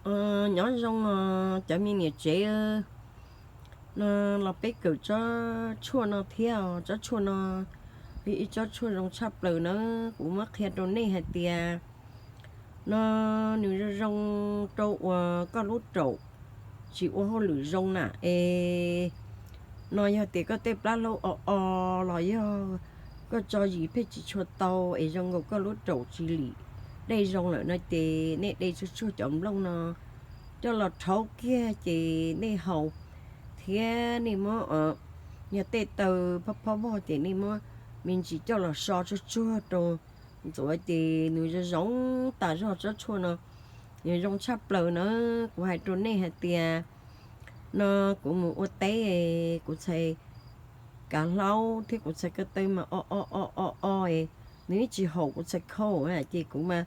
Nyob zoo os cov me niam tsev, no los peb kawm tsob tshuaj no thiab. Tsob tshuaj no yog ib tsob tshuaj zoo tshaj plaws na. Kuv muab qhia rau nej hais tias no nws zoo zoo rau uas koj lub raum tsis ua hauj lwm zoo na es, no yog tias koj tej plab hlaub o o los yog koj tso zis pheej tsis tshua tau es zoo nkaus koj lub raum tsis lim dej zoo lawm no ces nej de tsuag tsuag cov nplooj no coj los rhaub kiag ces nej haus, thiab nej muab, yog tej taw phob phob vog ces nej muab me ntsis coj los so tsuag tsuag rau ntxuav ces nws zoo zoo tas zog. Tsob tshuaj no nws zoo tshaj plaws na. Kuv hais rau nej hais tias no kuv mus ua teb, kuv txhais kav hlaub thiab kuv txhais ko taw mas o o o o o, nws ib tsis haum kuv txhais khau, ces kuv mas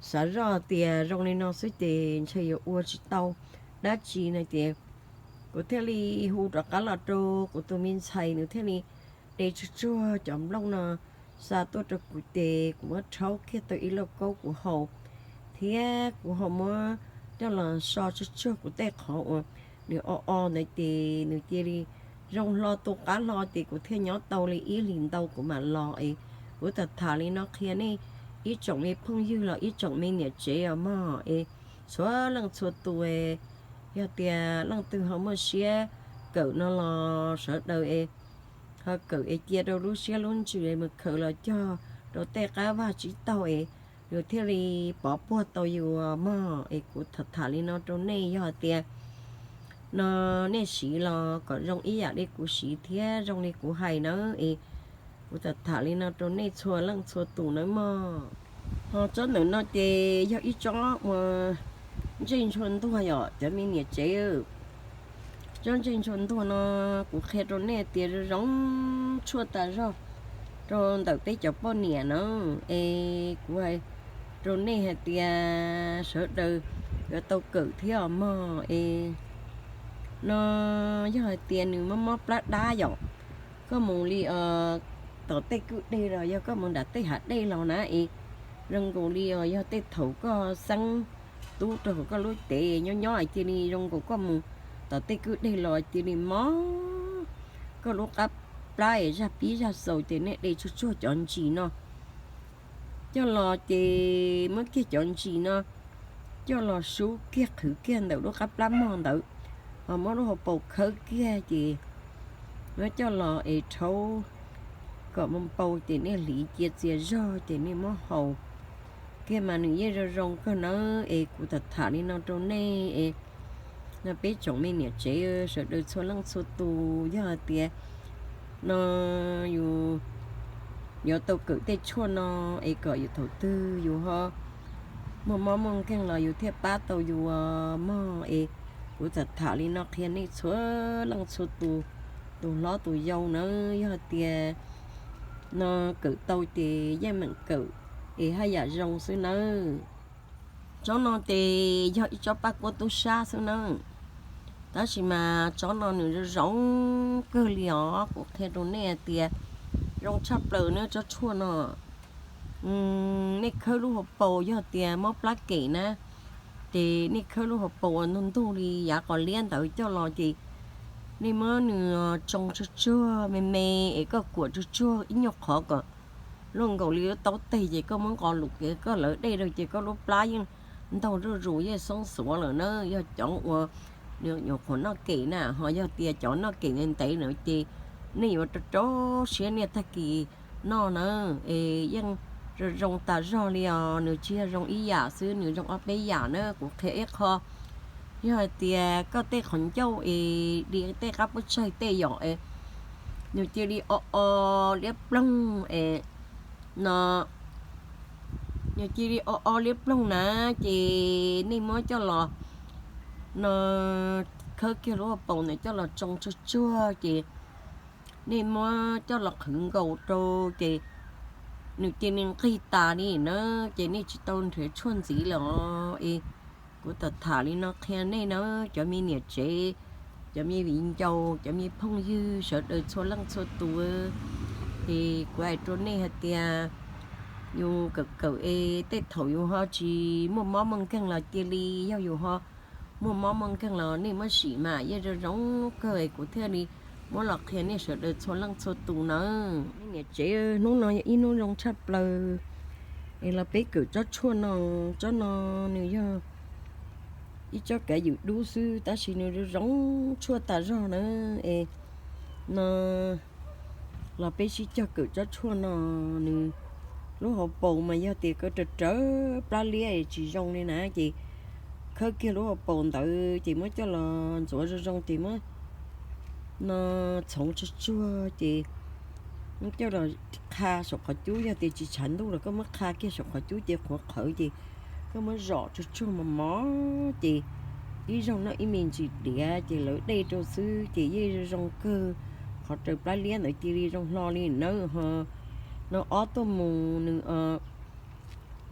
xav zoj tias zoo li no xwb ces ntshe yuav ua tsis tau dab tsi no ces kuv thiaj li hu rov qab los rau kuv tus me ntxhais, nws thiaj li de tsuag tsuag cov nplooj no xa tuaj rau kuv ces kuv muab rhaub kiag tau ib lauj kaub kuv haus, thiab kuv ho muab coj los so tsuag tsuag kuv tej qhov uas nws o o ntawd ces nws cia li zoo hlo tu qab hlo ces kuv thiaj nyob tau li ib hlis ntau kuv mam los es. Kuv tham tham li no qhia nej ib tsoom me phooj ywg los ib tsoom me niam tsev os mog es, txhua leej txhua tus es, yog tias leej twg ho muaj siab kawm no los sawv daws es ho kawm es cia rau lub siab lub ntsws mus khaws los cog rau tej qab vaj tsib taug es yus thiaj li pov puag tau yus mog es. Kuv tham tham li no rau nej, yog tias no nej siv los kom zoo ib yam li kuv siv thiab zoo li kuv hais nawb es. Kuv tham tham li no rau nej txhua leej txhua tus nawb mog. Ho tsob ntawm no ces yog ib tsob uas ntsej ntshua ntuag yom cov me niam tsev. Tsob ntsej ntshua ntuag no kuv qhia rau nej tias zoo zoo tshuaj tas zog rau ntawm peb cov poj niam na es kuv hais rau nej hais tias sawv daws yuav tau kawm thiab os mog es. No yog hais tias nws mob mob plab dab yom, koj mus li tom tej kwj deg los yog koj mus nram tej hav dej los na es, zoo nkaus li os yog tej thaum koj xeeb tub rau hauv koj lub cev nyob nyob cia li zoo nkaus koj mus tom tej kwj deg los cia li mob koj lub qab plab es zaj pib zaj xaus ces nej de tsuag tsuag cov ntsis no coj los ces muab kiag cov ntsis no coj los sub kiag qhwv kiag ntawm lub qab plab mog ntawd, ho muab lub hauv paus khawb kiag ces muab coj los es rhaub kom mus npau ces nej hliv cia txias zog ces nej muab haus kiag mas nws yeej zoo zoo kawg nawb es. Kuv tham tham li no rau nej es, no peb tsoom me niam tsev sawv daws txhua leej txhua tus yog hais tias no yus yuav tau kawm tej tshuaj no es kom yus thaum twg yus ho muaj mob muaj nkeeg los yus thiaj pab tau yus mog es. Kuv tham tham li no qhia nej txhua leej txhua tus, tus hlob tus yau nawb, yog hais tias no kawm tau ces yeej meem kawm es haj yam zoo xwb nawb. Tsob no ces yog ib tsob paj kuab tub sab xwb nawb, tab sis mas tsob no nws zoo zoo kawg li os. Kuv qhia rau nej hais tias zoo tshaj plaws na tsob tshuaj no. Nej khawb lub hauv paus yog tias mob plab kem na, ces nej khawb lub hauv paus uas ntug ntug li yav qos liab ntawd coj los ces nej muab nws tsoo tsuag tsuag me me es koj kuam tsuag tsuag ib nyuag qhov kom luaj nkaus li lub taub teg ces koj muab nqos lus kev koj lawv dej rau ces koj lub plab yeej ntaug zuj zus yeej xoob xuav lawm na. Yog cov uas nyuam qhuav noj kem na, ho yog tias cov noj kem ntev ntev na ces nej yuav rau rau siab niaj tag kis noj na, es yeej zoo zoo tas zog li os. Nws tsis yog zoo ib yam xwb, nws zoo ob peb yam na. Kuv qhia ib qho, yog hais tias koj tej qhov ncauj es di tej qab puab tsaig tej yom es nws cia li o o liab ploog es no, nws cia li o o liab ploog na, ces nej muab coj los no khawb kiag lub hauv paus ntawd coj los tsoo tsuag tsuag ces nej muab coj los qhwv nkaus rau ces nws cia li nqig tas li na, ces nej tsis tau nrhiav tshuaj ntxiv lawm os. Es kuv tham tham li no qhia nej na, cov me niam tsev, cov me viv ncaus, cov me phooj ywg sawv daws txhua leej txhua tus, es kuv hais rau nej hais tias yus kawm kawm es tej thaum yus ho tsis muaj mob muaj nkeeg los cia li, yog yus ho muaj mob muaj nkeeg los nej muab sim mas yeej zoo zoo kawg es kuv thiaj li muab los qhia nej sawv daws txhua leej txhua tus nawb. Nej niam tsev, hnub no yog ib hnub zoo tshaj plaws es los peb kawm tsob tshuaj no. Tsob no nws yog ib tsob kav ywm dub xwb tab sis nws zoo zoo tshuaj tas zog na. Es no los peb sib cog kawm tsob tshuaj no. Nws lub hauv paus mas yog tias koj rawv rawv plab liab tsis zoo li na ces khawb kiag lub hauv paus ntawd ces muab coj los ntxuav zoo zoo ces muab no txhoov tsuag tsuag ces muab coj los qha saum qhov cub. Yog tias tsis tshav ntuj los koj muab qha kiag saum qhov cub ces qhuav qhawv ces koj muab zom tsuag tsuag mos mos ces ib zaug noj ib me ntsis diav ces lawv dej rau xwb ces yeej zoo zoo kawg. Qhov raws plab liab ntawd cia li zoo hlo li nawb ho. No ob tuaj mus nws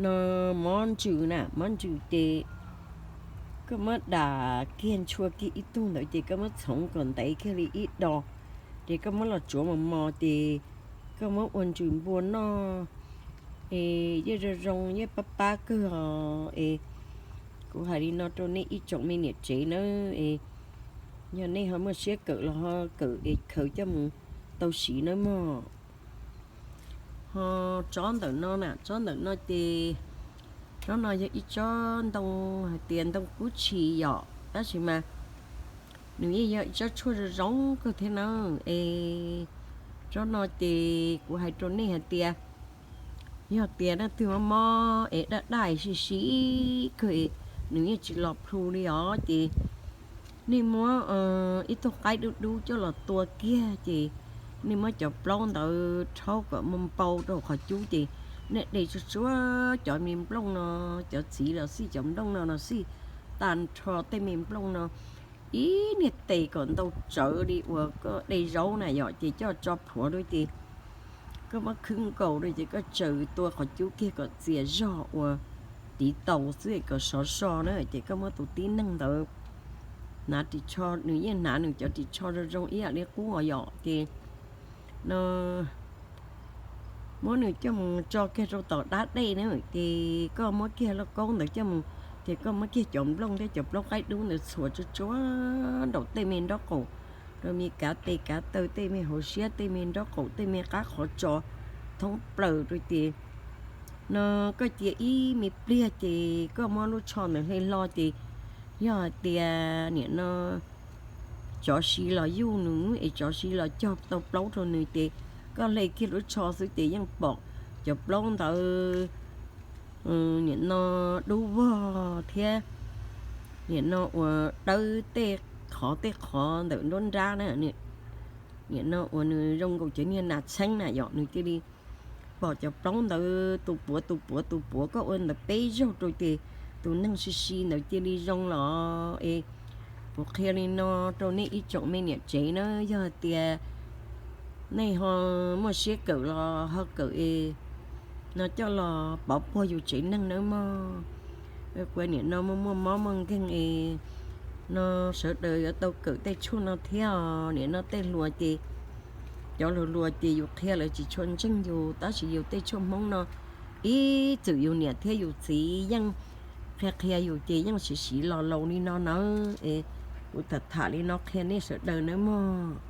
no mob ntsws na, mob ntsws ces koj muab dam kiag ntshua kiag ib tug ntawd ces koj muab txhoov kom ntev kiag li ib do ces koj muab los tsuav mos mos ces koj muab ua ntsws npua noj es yeej zoo zoo yeej pab pab kawg os. Es kuv hais li no rau nej ib tsoom me niam tsev nawb es yog nej ho muaj siab kawm los ho kawm es khaws coj mus tau siv nawb mog. Ho tsob ntawm no na, tsob ntawm no ces tsob no yog ib tsob ntoo hais tias ntoo kub tshis yom, tab sis mas nws yeej yog ib tsob tshuaj zoo zoo kawg thiab na. Es tsob no ces kuv hais rau nej hais tias yog tias leej twg mob mob es daj daj sib sib kawg es nws yeej tsis los plhu li os ces nej muab ib tug qaib dub dub coj los tua kiag ces nej muab cov plaub ntawd rhaub kom mus npau rau qhov cub ces nej de tsuag tsuag cov me nplooj no, cov txiv los xij, cov nplooj no los xij, tag nrho tej me nplooj no ib niag tes kom ntau tsawv li uas koj de zaub na yom, ces coj tso plhuav rau ces koj muab khwb nkaus rau ces koj tsaws tua qhov cub kiag kom txias zog uas tiv taus xwb kom sov so na ces koj muab tus tib neeg ntawd hnav ris tsho, nws yeej hnav nws cov ris tsho zoo zoo ib yam li qub os yom ces no muab nws coj mus tso kiag rau tom dab dej na ces koj muab kiag lauj kaub ntawd coj mus ces koj muab kiag cov nplooj thiab cov plaub qaib dub ntawd txhuam tsuag tsuag nraum tej me nraub qaum, rau me kav tes kav taw, tej me hauv siab, tej me nraub qaum, tej me qab qhov tsos, thoob plaws rau ces no koj cia ib me pliag ces koj muab lub tsho ntawd hle hlo ces yog hais tias nim no tsov siv los yuj nws es tsov siv los cog tau plaub rau nws ces koj hle kiag lub tsho xwb ces yeej pom cov plaub ntawd nim no dub vog thiab nim no uas dawb tej qhov tej qhov ntawm nruab nrab na, nim no uas nws zoo nkaus cov niag nas txheeb na yom, nws cia li pom cov plaub ntawd tus puav tus puav tus puav, koj ua ntawd peb zaug rau ces tus neeg si si ntawd cia li zoo los es kuv qhia li no rau nej ib tsoom me niam tsev na, yog hais tias nej ho muaj siab kawm los ho kawm es no coj los pov puag yus tsev neeg nawb mog. Kuv nim no muaj muaj mob muaj nkeeg es no sawv daws yuav tau kawm tej tshuaj no thiab os. Nim no tej hluas ces cov hluas hluas ces yus qhia lawv tsis tshua ntseeg yus, tab sis yus tej tshuaj Hmoob no ib txwm yus niam thiab yus txiv yeej qhia qhia yus ces yeej siv siv los laus li no nawb es kuv tham tham li no qhia nej sawv daws nawb mog.